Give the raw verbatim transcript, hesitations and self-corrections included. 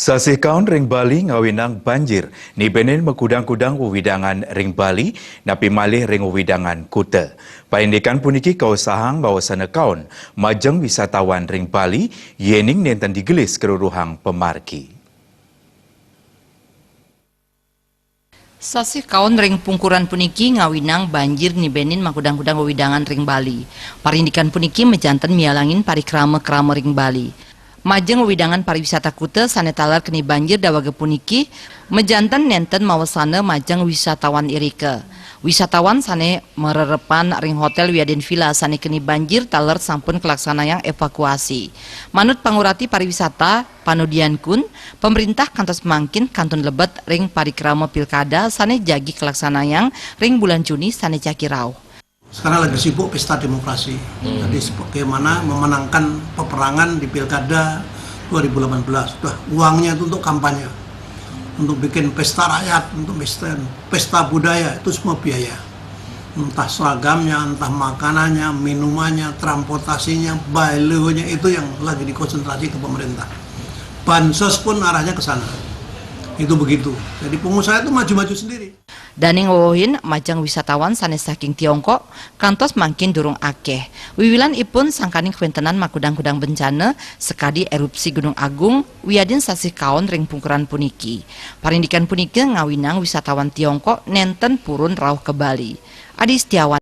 Sasih kaon ring Bali ngawinang banjir, nibenin makudang-kudang wewidangan ring Bali, napi malih ring wewidangan kuta. Paindikan puniki kaosahang bahwasana kaon majeng wisatawan ring Bali, yening nenten digelis karuruhang pamargi. Sasih kaon ring pungkuran puniki ngawinang banjir nibenin makudang-kudang wewidangan ring Bali. Parindikan puniki majanten mialangin parikrama-krama ring Bali. Majeng wewidangan pariwisata kuta sane taler keni banjir dawaga puniki, majanten nenten mawasana majeng wisatawan irika. Wisatawan sane marerepan ring hotel wiadin vila sane keni banjir taler sampun kalaksanayang evakuasi. Manut pangurati pariwisata, Panu Diankun, pamrintah kantos mangkin kantun lebet ring parikrama pilkada sane jagi kalaksanayang ring bulan Juni sane jagi rauh. Sekarang lagi sibuk pesta demokrasi. Jadi, bagaimana memenangkan peperangan di pilkada dua ribu delapan belas. Sudah, uangnya itu untuk kampanye, untuk bikin pesta rakyat, untuk pesta, pesta budaya, itu semua biaya. Entah seragamnya, entah makanannya, minumannya, transportasinya, balihonya, itu yang lagi dikonsentrasi ke pemerintah. Bansos pun arahnya ke sana. Itu begitu. Jadi, pengusaha itu maju-maju sendiri. Daning wewehin majeng wisatawan sane saking Tiongkok, kantos mangkin durung akeh. Wiwilan ipun sangkaning kawentenan makudang-kudang bencana sakadi erupsi Gunung Agung wiadin sasih kaon ring pungkuran puniki. Parindikan punika ngawinang wisatawan Tiongkok nenten purun rauh ka Bali. Adi Setiawan.